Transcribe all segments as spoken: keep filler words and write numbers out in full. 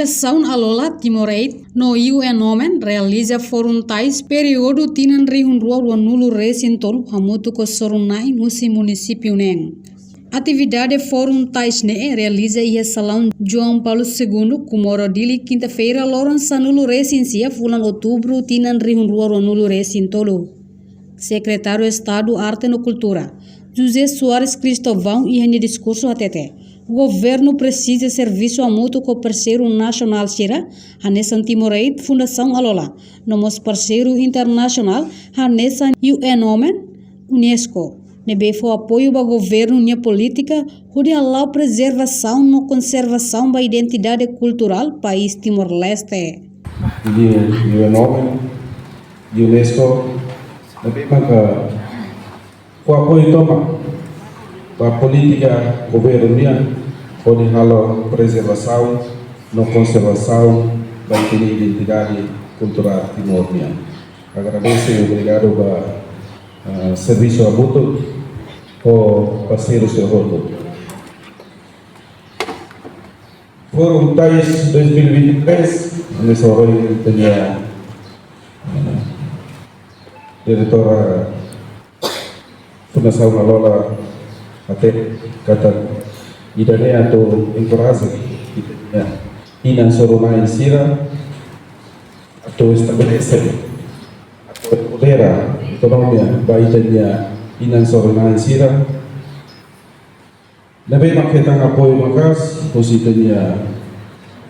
Fundasaun Alola Timor Aid no U N Women realiza Forum Tais períodu tinan rihun rua rua-nulu resin tolu hamutuk ho soru-na'in husi munisípiu neen. Atividade Forum Tais ne'e realiza iha Salaun João Paulo Segundo, Comoro, Dili, kinta-feira, loron sanulu resin sia, fulan Outubru, tinan rihun rua rua-nulu resin tolu. Sekretáriu Estadu Arte no Kultura, José Soares Cristóvão, iha nia diskursu hatete, governu presiza servisu hamutuk ho parseiru nasionál sira, hanesan Timor Aid, Fundasaun Alola, no mós parseiru internasionál, hanesan U N Women, UNESCO, ne'ebé fó apoiu ba governu nia polítika hodi hala'o prezervasaun no konservasaun ba identidade kulturál país Timor-Leste. Di U N Women, UNESCO, ne'ebé maka fó apoiu tomak ba polítika governu nian hodi halo prezervasaun no konservasaun ba ita-nia identidade kulturál Timor nian. Agradese, obrigadu ba, ah, servisu hamutuk ho parseiru sira hotu. Forum Tais dois mil e vinte e três, hanesan ohin ita-nia, eh, diretora Fundasaun Alola hatete katak ida-ne'e atu enkoraja ita-nia inan soru-na'in sira atu estabelese, atu empodera ekonomia ba ita-nia inan soru-na'in sira. Ne'ebé mak hetan apoiu maka'as husi ita-nia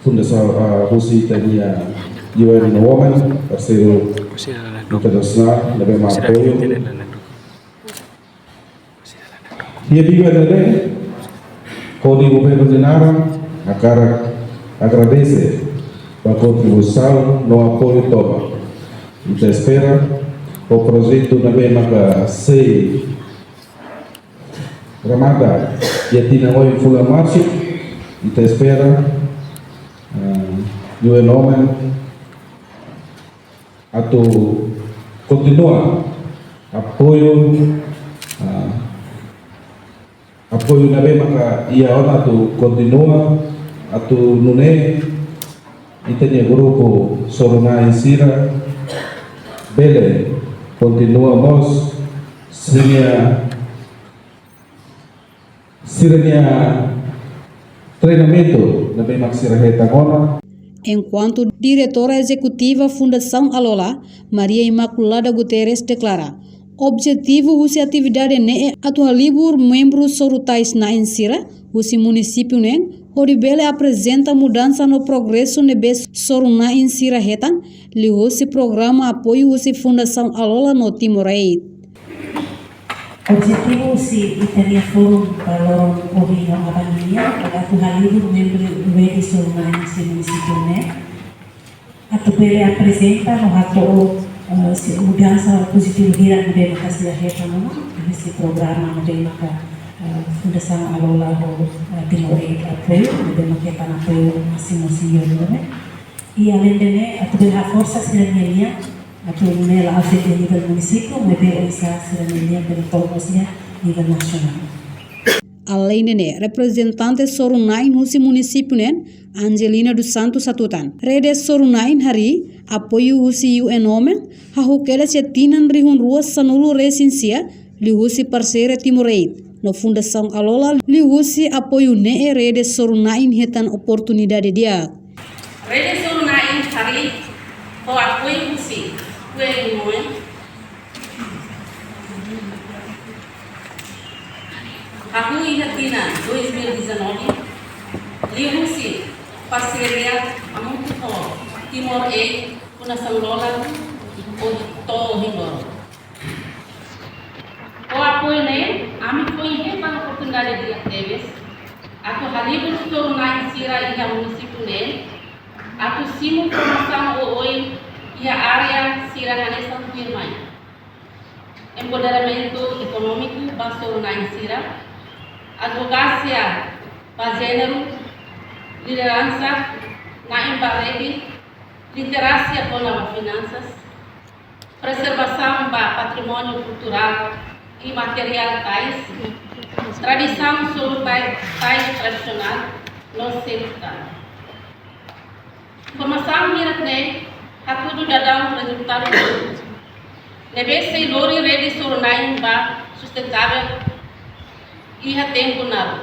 fundasaun, ah, husi ita-nia U N Women, parseiru internasionál, ne'ebé mak apoiu. Iha biban ne'e, hodi governu nia naran, hakarak agradese ba kontribuisaun no apoiu tomak. Ita espera, ho projetu ne'ebé maka sei remata iha tinan oin fulan Marsu, ita espera, ah, U N Women atu kontinua apoiu, ah, apoiu ne'ebé maka iha ona atu kontinua atu nune'e ita-nia grupu soru-na'in sira bele kontinua mós sira-nia, sira-nia treinamentu ne'ebé mak sira hetan ona. Enkuantu Diretora Ezekutiva Fundasaun Alola, Maria Imaculada Guterres, deklara, objetivu husi atividade ne'e atu halibur membru soru-tais na'in sira husi munisípiu neen hodi bele aprezenta mudansa no progresu ne'ebé soru-na'in sira hetan, liuhusi programa apoiu husi Fundasaun Alola no Timor Aid. Objetivu husi ita-nia forum ba loron ohin no aban nian, atu halibur membru soru-na'in husi munisípiu neen atu bele aprezenta no hato'o, eh, se mudansa pozitivu hirak ne'ebé maka sira hetan ona, husi programa ne'ebé maka, eh, Fundasaun Alola ho, eh, Timor Aid apoiu, ne'ebé maka hetan apoiu másimu husi U N Women. I aleinde ne'e, atu bele haforsa sira-nia lian, atu nune'e la'ós de'it nivel munisípiu, maibé oinsá sira-nia lian bele to'o mós iha nivel nasionál. Aleinde ne'e, reprezentante soru-na'in husi munisípiu neen, Angelina dos Santos hatutan, rede soru-na'in harii apoiu husi U N Women, hahú kedas iha tinan rihun rua sanulu resin sia, liuhusi parseria Timor Aid no Fundasaun Alola, liuhusi apoiu ne'e rede soru-na'in hetan oportunidade di'ak. Rede soru-na'in harii ho apoiu husi U N Women hahú iha tinan dois mil e dezanove, liuhusi parseria hamutuk ho Timor Aid, Fundasaun Alola, to'o ohin loron. Ho apoiu ne'e, ami foin hetan oportunidade di'ak tebes atu halibur soru-na'in sira iha munisípiu neen atu simu formasaun oioin iha área sira hanesan tuirmai: empoderamentu ekonómiku ba soru-na'in sira, advokasia ba jéneru, lideransa na'in ba rede, literasia kona-ba finansas, prezervasaun ba patrimóniu kulturál i materiál tais, tradisaun soru tais, tais tradisionál no seluk tan. Informasaun hirak-ne'e hatudu daudaun rezultadu ne'ebé sei lori rede soru-na'in ba sustentavel iha tempu naruk.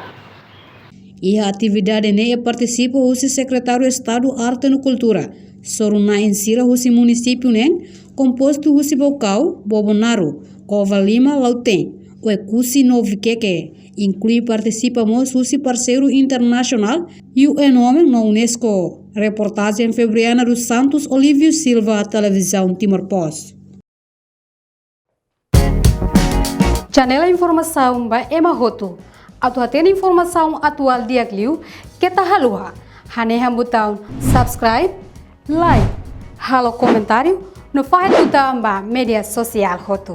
Iha atividade ne'e partisipa husi Sekretáriu Estadu Arte no Kultura, soru-na'in sira husi munisípiu neen, kompostu husi Baucau, Bobonaro, Covalima, Lautém, Oekusi no Viqueque, inklui partisipa mós husi parseiru internasionál, U N Women no UNESCO. Reportajen Febriana dos Santos, Olívio Silva, Televizaun Timor Post. Janela informasaun ba ema hotu. Atu hatene informasaun atuál di'ak liu, keta haluha hanehan butaun subscribe, like, halo komentáriu, no fahe tutan ba média sosiál hotu.